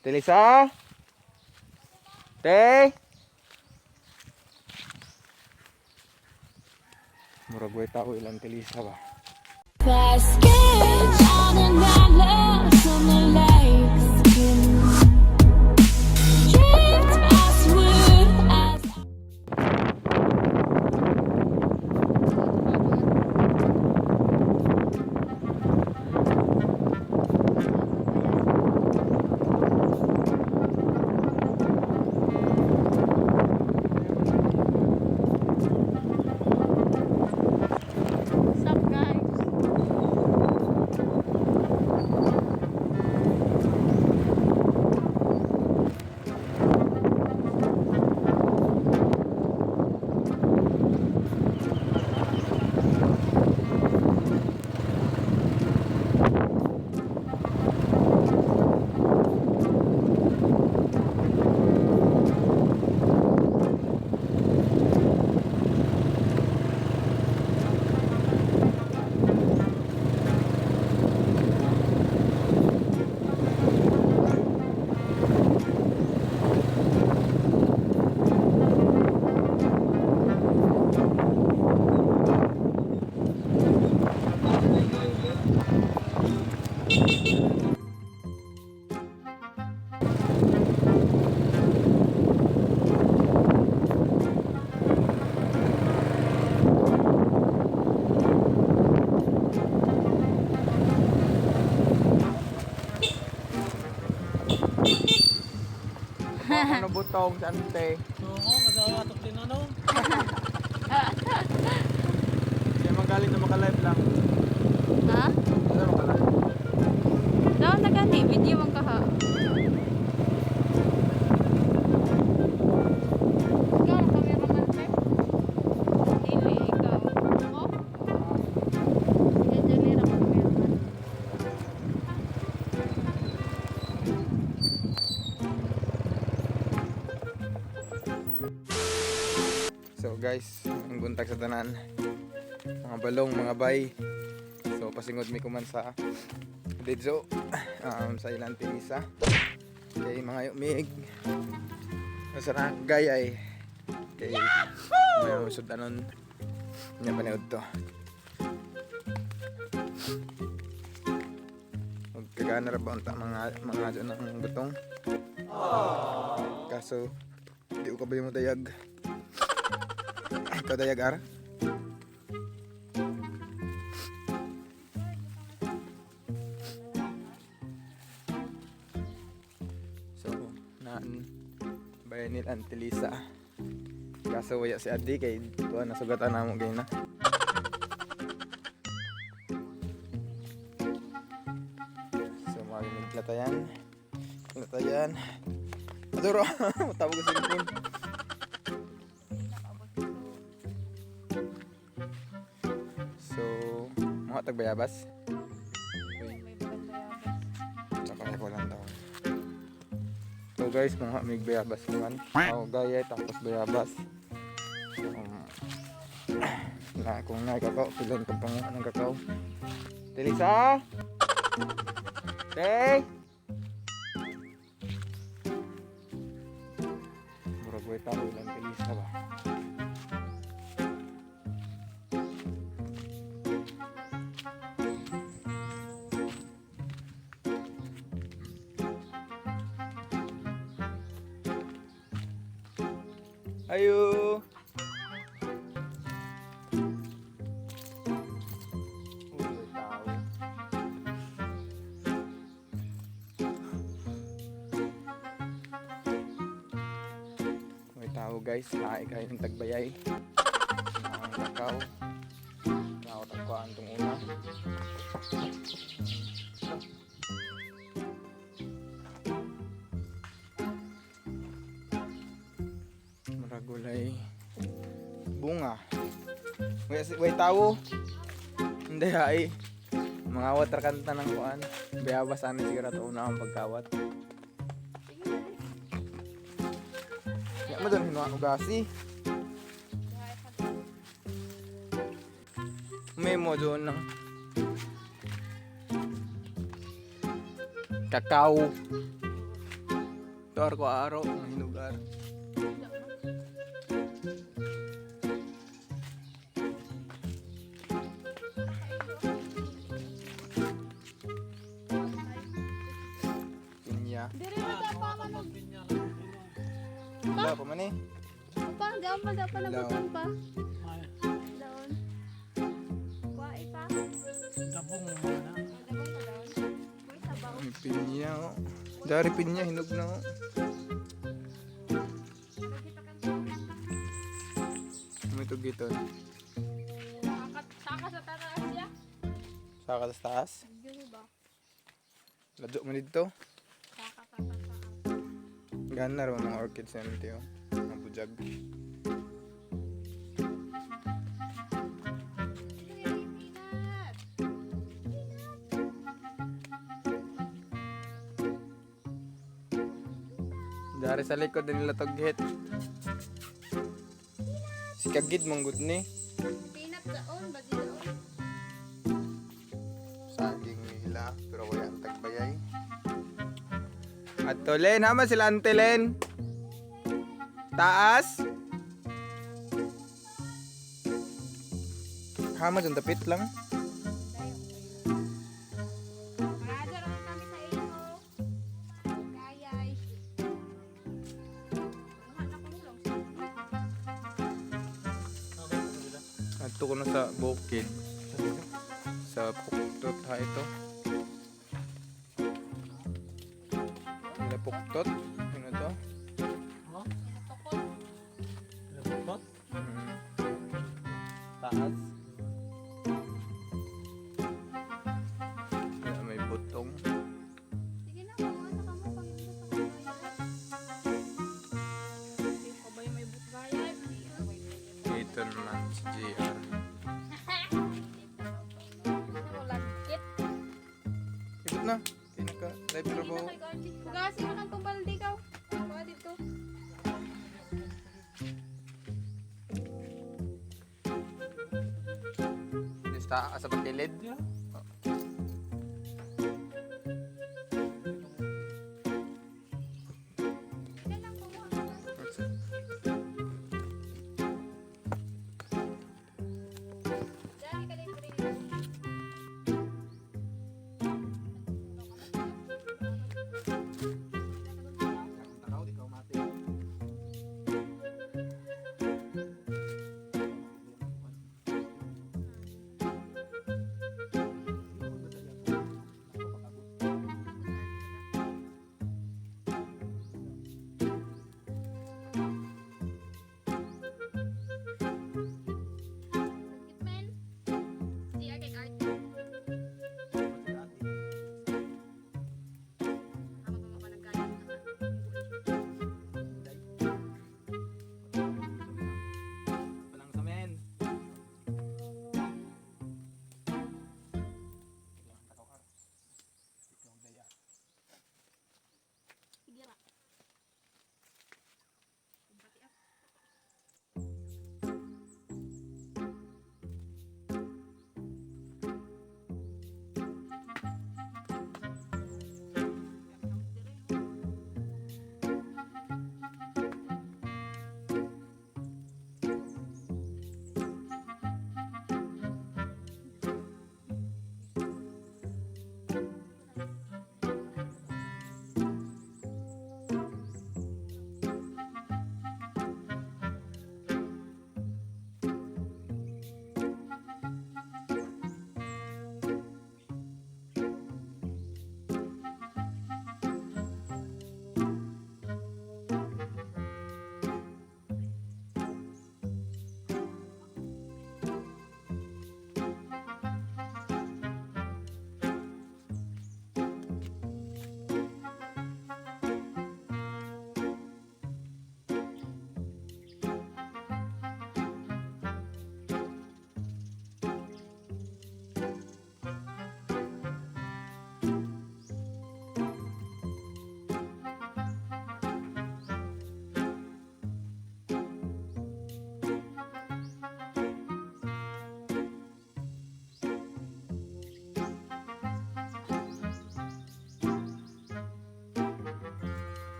Telisa? Te? Murag way tao ilang Telisa ba? Basket shining my summer like skin. Drift as smooth as What's up, guys? Ano butong sa ante? Oo, magawa ito tinanong. Kaya magaling na maka-live lang. Ha? Ano maka-live? Daw na gani, video man kaha. Ikaw ang cameraman, sir? Dili, ikaw. Ako? Sige, Jelly, ra cameraman. So guys, ang buntag sa tanan. Mga balong, mga bay. So pasingod mi kuman sa Didzo sa ilang Tilisa. Kay mga umig. Sa na gay ay kay may sudanon nya paniud to. Magkagana ra ba unta mga dyan ng butong? Kaso di ko kabalo mo dayag. Ikaw dayag ara? So, naan bayanil Antilisa. Kaso waya si Adi kay tuwa nasugatan na mo gay na. So, mga latayan. Latayan. Adoro, matawag ko sa cellphone. So, mga tagbayabas. Uy, May bayabas. tsaka ko lang daw. So guys, mga may bayabas naman. Oh, gaya tapos bayabas. Na kung na kakao, pilan ko pang ng kakao. Telisa! Te! Murag way tao ilang Telisa ba? Ayo. Uy, may tao. May tao guys, hae kayo ng tagbayay. Ang kakao. Nakatagkuhan itong una. Maragulay bunga. Way tao. Hindi ay. Mga water kanta ng kuan. Bayabas ani siguro to una ang pagkawat. Ya mo doon hinuha ugasi. May mo doon ng kakao. Dito ar ko aro, ang hinugar. Pinya. Diri na ta pa man. Wala pa man eh. Pa, gaon pa dapat Laon. nabutan pa. Ay, Daon. Kuwae pa. dabong mo na. Dabong pa daon. Uy, sabaw. May pinya oh. Dari pinya, hinog na oh. May tugiton. Saka sa taas ya. Saka sa taas. Yun ba? Ladyo mo dito. Saka sa taas. Gana raw mga orchids na nito oh. Mga bujag. Dari sa likod din nila toghit. Si Kagid manggod ni. Peanut daon, bagi daon. Saging nila, pero kuya ang tagbayay. At Len, hama sila Ante Len. Taas. Hama dyan, tapit lang. Brother, ako kami sa imo. Kayay. Mga na ko lang. Adto ko na sa bukid. Sa puktot ha ito. Ila puktot. Ano to? Oh, Tukod. lapot. Taas. Kaya may butong. Sige na, kumuha na kamo pag sa kabayan. Hindi ko ba yung may butgaya? Dito naman si JR. Lagkit. Ikot na. Kaya naka live trabaho. Hugasin mo kang balde ka. Kuha dito. Basta sa pagkilid. Yeah. Sige lang, kumuha ka na. That's it. Dali ka lang rin. Takaw, di ka umati.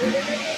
Bye.